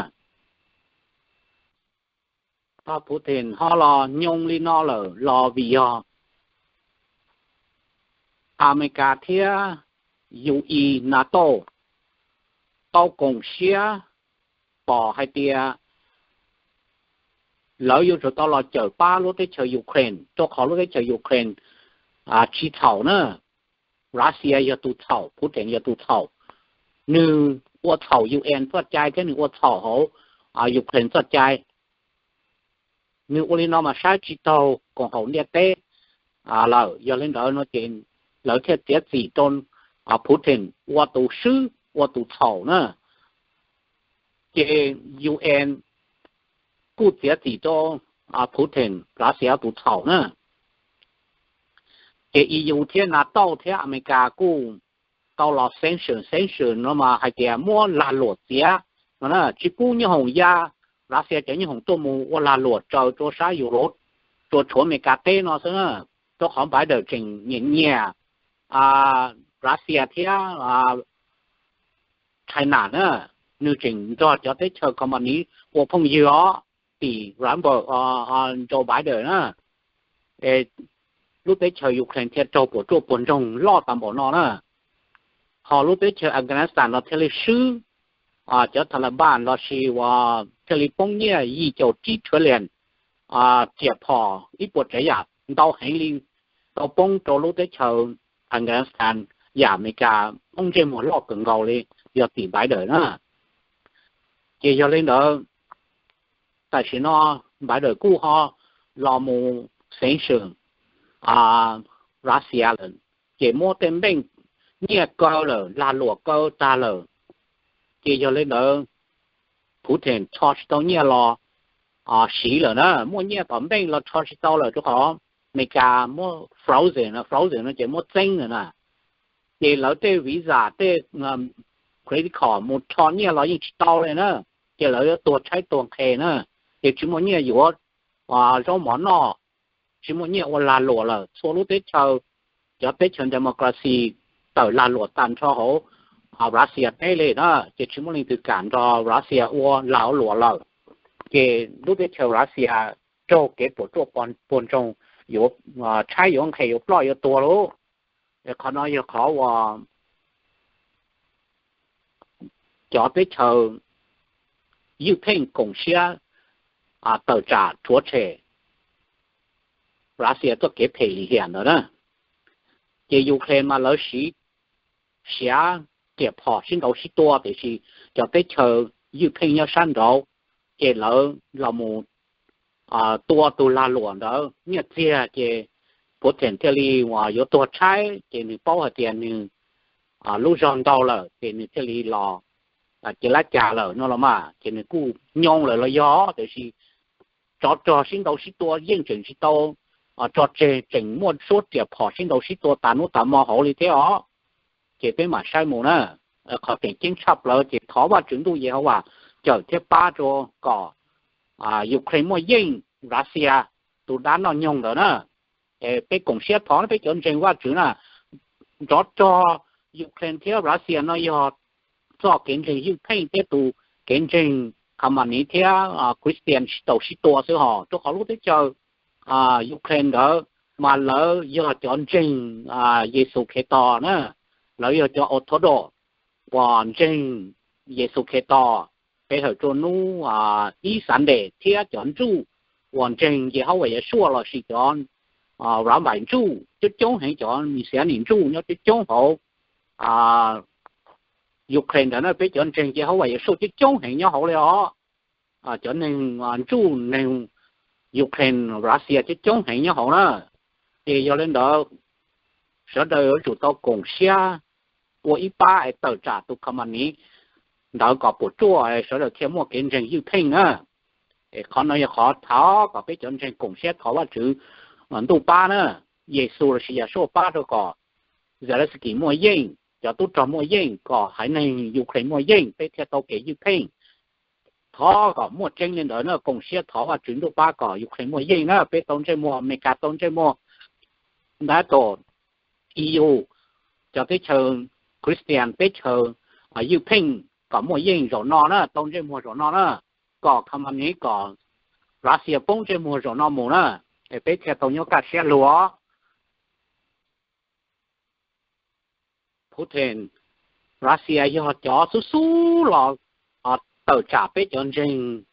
Putin ho los nyoo li no lawm los vim yog Amelikas thiab U E, NATO tau koom siab pom hais tias lawv yuav tsum tau los cawm pab lub teb chaws Ukraine, rau qhov lub teb chaws Ukraine tsis txhaum na. Russia yog tus txhaum, Putin yog tus txhaum. Nws ua txhaum U N txoj cai thiab nws ua txhaum hauv Ukraine txoj cai. Nws ua li no mas saib tsis taug koom haum ntiaj teb lawm. Yog li ntawd no ces lawv thiaj txiav txim rau Putin ua tus swb, ua tus txhaum na. Ces U N kuj txiav txim rau Putin, Russia tus txhaum na. Ces E U thiab NATO thiab Amelikas kuj tau los sanction, sanction no mas hais tias muab lag luam txiav no na, tsis pub nyooj hoom ya, Russia cov nyooj hoom tuaj mus ua lag luam raws rua sab Europe, rua tshuav Amelikas teb no xwb na. Rua qhov Biden tseem nyiam nyiam Russia thiab China na, nws tseem nrog cov teb chaws Communist ua phooj ywg os, tim Rambo, Joe Biden na. Lub teb chaws Ukraine thiaj raug puas tsuaj puas ntsoog loj tas npaum no na. Ho lub teb chaws Afghanistan no thiaj li swb, cov Taliban los sis uas thiaj li poob nyiaj yim caum tsib trillion, riam phom ib puas tsav yam ntau heev li tau poob rau lub teb chaws Afghanistan, yam Amelikas poob ntsej muag loj kawg nkaus li yog tim Biden na. Ces yog li ntawd, tam sim no Biden kuj ho los mus sanction Russia lawm, ces muab tej npeej nyiaj kaw lawm, lag luam kaw tag lawm. Ces yog li ntawd, Putin rho tsis tau nyiaj los siv lawm na, muaj nyiaj tom npeej los rho tsis tau lawm rau qhov Amelikas muab frozen, frozen no ces muab txeeb lawm na. Ces lawv tej visa, tej credit card mus rho nyiaj los yeej tsis tau li na, ces lawv yuav tuag tshaib tuag nqhis na. Ces tsis muaj nyiaj yuav zaub mov noj, tsis muaj nyiaj ua lag luam lawm. Txhua lub teb chaws, cov teb chaws democracy tawm lag luam tag nrho hauv Russia teb li na, ces tsis muaj leej twg kam nrog Russia ua lag ua luam lawm. Ces lub teb chaws Russia raug kev puas tsuaj puas ntsoog, yuav tshaib yuav nqhis yuav ploj yuav tuag lauj. Qhov no yog qhov uas cov teb chaws ywj pheej koom siab tawm tsam rhuav tshem Russia txoj kev phem lim hiam ntawd na. Ces Ukraine mas lawv siv siav riam phom sib ntaus sib tua, tiam sis cov teb chaws ywj pheej nyob sab nraud, ces lawv los mus tua tus lag luam ntawd nyiaj txiag, ces Putin thiaj li uas yuav tuag tshaib, ces nws paub hais tias nws lub zog ntaug lawm, ces nws thiaj li los ces lab cas lawm no los mas, ces nws kuj nyoo lawm los yog, tiam sis tsov rog sib ntaus sib tua yeej tseem tsis tau tso tseg, tseem muaj suab riam phom sib ntaus sib tua tas hnub tas hmo hauv li thiab os. Ces peb mam saib mus na. Qhov tseem ceeb tshaj plaws ces thov Vajtswv ntuj Yehauvas cawm thiab pab rau kom Ukraine muaj yeej Russia tus dab noj nyoog ntawd na. Peb koom siab thov peb cov ntseeg Vajtswv na, nrov rog Ukraine thiab Russia no yog txoj kev ntseeg ywj pheej thiab tus kev ntseeg Communist thiab Christian sib ntaus sib tua xwb hos, rau qhov lub teb chaws Ukraine ntawd mas lawv yog cov ntseeg Yexus Khetos na, lawv yog cov Orthodox uas ntseeg Yexus Khetos, pe hawm rua hnub ib Sunday thiab cov Nruj uas ntseeg Yehauvas Yeshua lossis cov Rabbi Nruj coob coob heev, cov Messianic Nruj nyob coob coob hauv Ukraine ntawd na, peb cov ntseeg Yehauvas Yeshua coob coob heev nyob hauv li os. Cov neeg Nruj, neeg Ukraine, Russia coob coob heev nyob hauv na. Ces yog li ntawd, sawv daws yuav tsum tau koom siab ua ib pab es tawm tsam tus Communist ntawd kom puas tsuaj, sawv daws thiaj muaj kev ntseeg ywj pheej na. Qhov no yog qhov thov kom peb cov ntseeg koom siab thov Vajtswv ntuj pab na, Yexus lossis Yahshua pab rau kom Zelensky muaj yeej, cov tub rog muaj yeej, kom haiv neeg Ukraine muaj yeej, peb thiaj tau kev ywj pheej. Thov kom muaj tseeb li ntawd na, koom siab thov Vajtswv ntuj pab kom Ukraine muaj yeej na, peb tau ntsej muag, Amelikas tau ntsej muag, NATO, E U, cov teb chaws Christian, teb chaws ywj pheej kom muaj yeej zaum no na, tau ntsej muag zaum no na, kom Communist, kom Russia poob ntsej muag zaum no mus na, es peb thiaj tau nyob kaj siab lug. Putin, Russia yog cov xub xub los tawm tsam peb cov ntseeg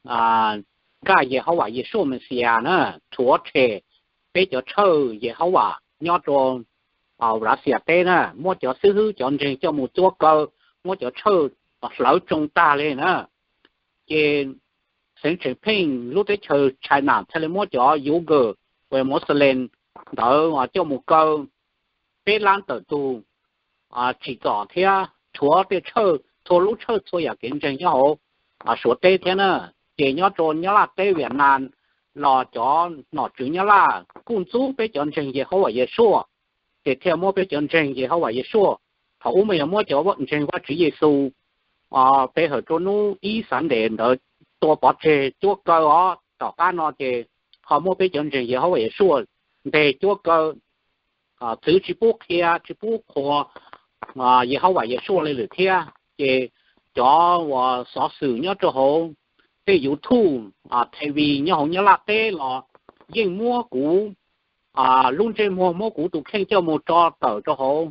nkaj Yehauvas Yeshua Mexia na, rhuav tshem peb cov tshawj Yehauvas nyob rau Russia teb na, muab cov xib hwb cov ntseeg coj mus cuab kaw, muab cov tshawj hlawv tsoo tag li na. Ces xeev tseem pheej lub teb chaws China thiaj li muab cov Uyghur, Muslim ntawd coj mus kaw peb lab tawm tug, tsim txom thiab rhuav tej tshawj, txhua lub tshawj txhua yam kev ntseeg nyob hauv Suav teb thiab na. Ces nyob rau Nyab Laj teb, Vietnam los cov nom tswv Nyab Laj kuj ntxub peb cov ntseeg Yehauvas Yeshua, ces thiaj muab peb cov ntseeg Yehauvas Yeshua Thaum ub mas yog muab cov ntseeg Vajtswv Yexus peb hawm rua hnub ib Sunday ntawd tua pov tseg cuab kaw os. Tom qab no ces ho muab peb cov ntseeg Yehauvas Yeshua nteg cuab kaw, txwv tsis pub qhia tsis pub qhuas Yehauvas Yeshua li lawm thiab. Ces cov uas xov xwm nyob rau hauv tej YouTube, TV nyob hauv Nyab Laj teb los yeej muab kuv lub ntsej muag, muab kuv tus kheej coj mus tso tawm rau hauv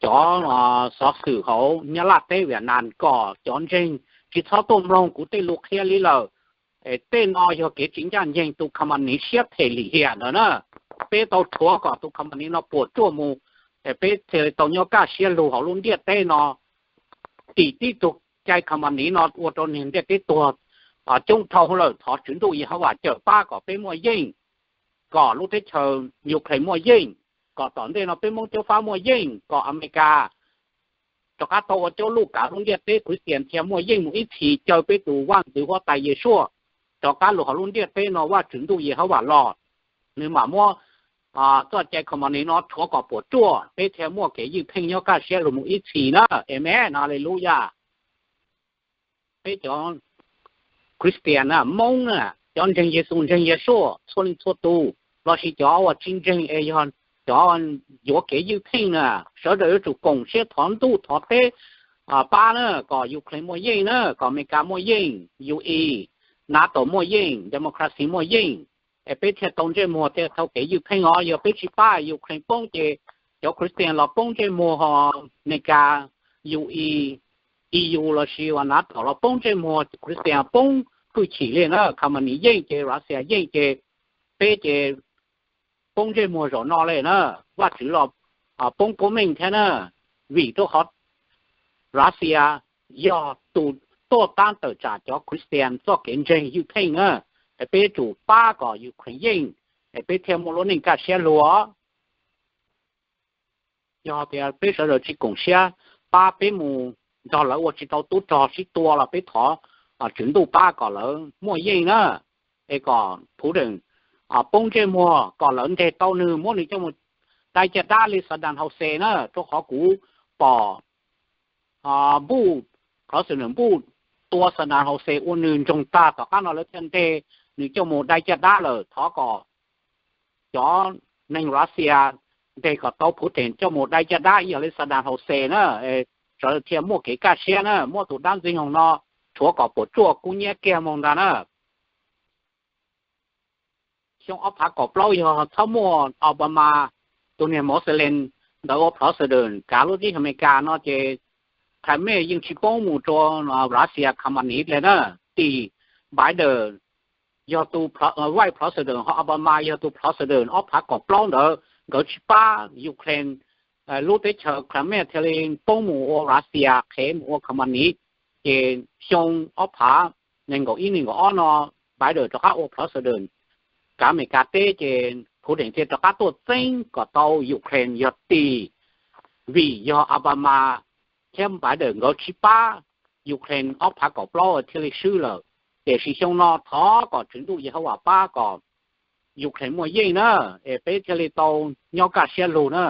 cov xov xwm hauv Nyab Laj teb Viaj Nam kom cov ntseeg tsis txhob tuaj mloog kuv tej lus qhia li lawm. Tej no yog kev tsis ncaj ncees, tus company siab phem lim hiam ntawd na. Peb tau rhuav kom tus company no puas tsuaj mus, peb thiaj li tau nyob kaj siab lug hauv lub ntiaj teb no. Tim tib tug cai company no ua rau niag ntiaj teb tuag coob dhau lawm. Thov Tswv Ntuj Yehauvas cawm pab kom peb muaj yeej, kom lub teb chaws Ukraine muaj yeej, kom tom ntej no peb Moob Caub Fab muaj yeej, kom Amelikas rov qab tau ua caub luj kav lub ntiaj teb, Christian thiaj muaj yeej mus ib txhis, caw peb tus Vaj Ntxwv Huab Tais Yeshua rov qab lug hauv lub ntiaj teb no. Vaj Tswv Ntuj Yehauvas los, nws mam muab txoj cai company no rhuav kom puas tsuaj, peb thiaj muaj kev ywj pheej nyob kaj siab lug mus ib txhis na. Amen, Haleluyas. Peb cov Christian na, Moob na, cov ntseeg Yexus ntseeg Yeshua txhua leej txhua tus, lossis cov uas tsis ntseeg es yog cov yuav kev ywj pheej na, sawv daws yuav tsum koom siab thov ntuj thov teb pab na, kom Ukraine muaj yeej na, kom Amelikas muaj yeej, U E, NATO muaj yeej, democracy muaj yeej, es peb thiaj tau ntsej muag thiaj tau kev ywj pheej os. Yog peb tsis pab Ukraine poob ces cov Christian los poob ntsej muag, ho Amelikas, U E, E U lossis uas NATO los poob ntsej muag, Christian poob hwj chim li na. Company yeej ces Russia yeej ces peb ces poob ntsej muag zaum no li na. Vaj Tswv los poob koob meej thiab na, vim rau qhov Russia yog tus tuaj tab tawm tsam cov Christian txoj kev ntseeg ywj pheej na. Es peb yuav tsum pab kom Ukraine yeej, es peb thiaj muaj lub neej kaj siab lug. Yog tias peb sawv daws tsis koom siab pab, peb mus nrog lawv ua tsis tau tub rog sib tua los peb thov Tswv Ntuj pab kom lawv muaj yeej na, es kom Putin poob ntsej muag, kom lawv ntes tau nws, muab nws coj mus dai caj dab li Saddam Hussein na. Rau qhov kuv pom Bush, President Bush tua Saddam Hussein ua nws ntsoog tag, tom qab no lawv thiaj ntes nws coj mus dai caj dab lawm. Thov kom cov neeg Russia ntes kom tau Putin coj mus dai caj dab ib yam li Saddam Hussein na, sawv daws thiaj muaj kev kaj siab na, muab tus dab ntxwg nyoog no rhuav kom puas tsuaj kub hnyiab kiag mus ntag na. Xyoo ob phav kaum plaub yog txhob muaj Obama tus niag Muslim ntawd ua president kav lub teb chaws Amelikas no ces Crimea yeej tsis poob mus rau Russia company li na. Tim Biden yog tus vice president, ho Obama yog tus president ob phav kaum plaub ntawd, nkawd tsis pab Ukraine, lub teb chaws Crimea thiaj li poob mus ua Russia, qhev mus ua company. Ces xyoo ob phav nees nkaum ib nees nkaum ob no Biden rov qab ua president kav Amelikas teb ces Putin thiaj rov qab tuaj txeeb kom tau Ukraine yog tim, vim yog Obama thiab Biden nkawd tsis pab Ukraine ob phav kaum plaub thiaj li swb lawm. Tiam sis xyoo no thov kom Tswv Ntuj Yehauvas pab kom Ukraine muaj yeej na, es peb thiaj li tau nyob kaj siab lug na.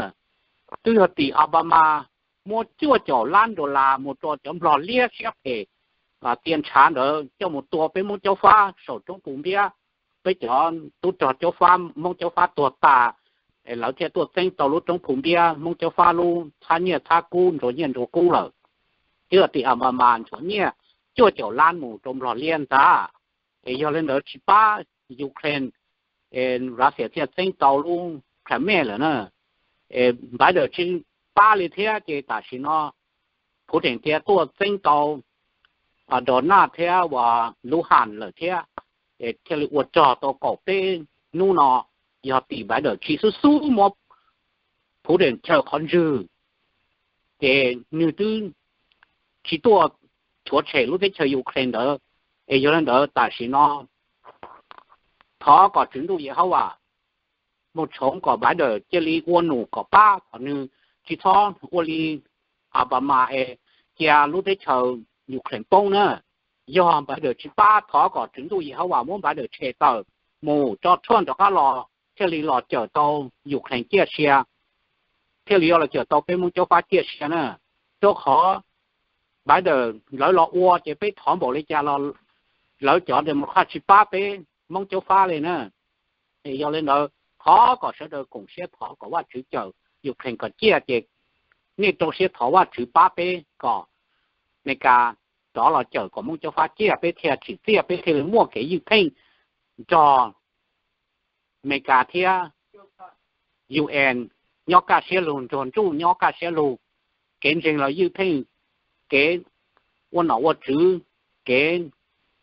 Twb yog tim Obama muab cuaj caum lab dollar mus rau cov nplog liab siab phem tia ntshav ntawd coj mus tua peb Moob Caub Fab saum roob Phu Npiab. Peb cov tub rog Caub Fab, Moob Caub Fab tuag tas, es lawv thiaj tuaj txeeb tau lub roob Phu Npiab, Moob Caub Fab lub txhab nyiaj txhab kub, ntsuag nyiaj ntsuag kub lawm. Twb yog tim Obama nchuav nyiaj cuaj caum lab mus rau nplog liab ntag. Es yog li ntawd tsis pab Ukraine, Russia thiaj txeeb tau lub Crimea lawm na. Biden tsis pab li thiab ces tam sim no Putin thiaj tuaj txeeb tau Donbas thiab uas Luhansk lawm thiab, es thiaj li ua rog tau kaum peb hnub no. Yog tim Biden tsis xub xub muab Putin chaw qhov ntswg, ces nws twb tsis tuaj chuav tshem lub teb chaws Ukraine ntawd. Es yog li ntawd tam sim no thov kom Tswv Ntuj Yehauvas mus tshoov kom Biden cia li ua num kom pab kom nws tsis txhob ua li Obama es cia lub teb chaws Ukraine poob na. Yog Biden tsis pab, thov kom Tswv Ntuj Yehauvas muab Biden tshem tawm mus, tso Trump rov qab los thiaj li los cawm tau Ukraine ciaj sia. thiaj li yuav los cawm tau peb Hmoob Caub Fab ciaj sia na. Rau qhov Biden lawv los ua ces peb thov npaum li cas los lawv cov Democrat tsis pab peb Hmoob Caub Fab li na. Es yog li ntawd thov kom sawv daws koom siab thov kom Vajtswv cawm Ukraine kom ciaj ces nej rau siab thov Vajtswv pab peb kom Amelikas rov los cawm kom Hmoob Caub Fab ciaj peb thiaj tsim txiaj peb thiaj li muaj kev ywj pheej nrog Amelikas thiab U N nyob kaj siab lug, nrog ntuj nyob kaj siab lug, kev ntseeg los ywj pheej, kev ua nom ua tswv, kev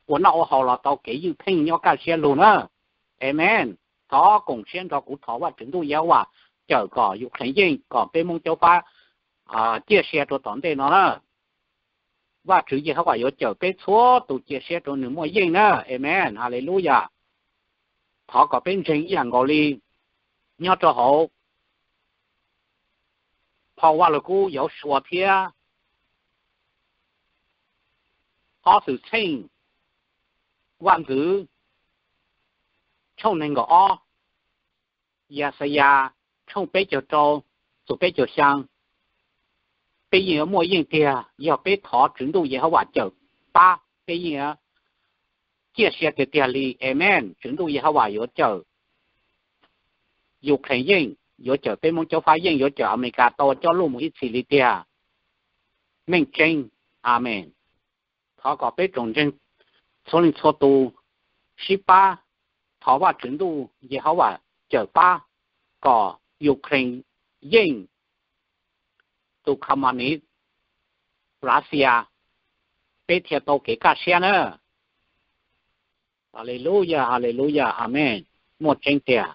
ua noj ua haus los tau kev ywj pheej nyob kaj siab lug na. Amen. Thov koom siab nrog kuv thov Vajtswv ntuj Yehauvas cawm kom Ukraine yeej kom peb Hmoob Caub Fab ciaj sia rau tom ntej no na. Vajtswv Yehauvas yuav cawm peb txhua tus cia siab rau nws muaj yeej na. Amen, haleluyas. Thov kom peb ntseeg ib yam nkaus li nyob rau hauv phau Vaj Lug Kub Yausuas thiab Ob Xwmtxheej Vaj Ntxwv tshooj nees nkaum ob, Yaxayas tshooj peb caug rau txug peb caug xyaa. Peb yeej yuav muaj yeej tiag yog peb thov Tswv Ntuj Yehauvas cawm pab, peb yeej yuav ciaj sia tiag tiag li. Amen. Tswv Ntuj Yehauvas yuav cawm Ukraine yeej, yuav cawm peb Hmoob Caub Fab yeej, yuav cawm Amelikas tau coj lug mus ib txhis li tiag. Meej tseeb. Amen. Thov kom peb tsoom ntseeg txhua leej txhua tus sib pab thov Vajtswv Ntuj Yehauvas cawm pab kom Ukraine yeej tus communist Russia, peb thiaj tau kev kaj siab na. Haleluyas, haleluyas, amen. Muaj tseeb tiag.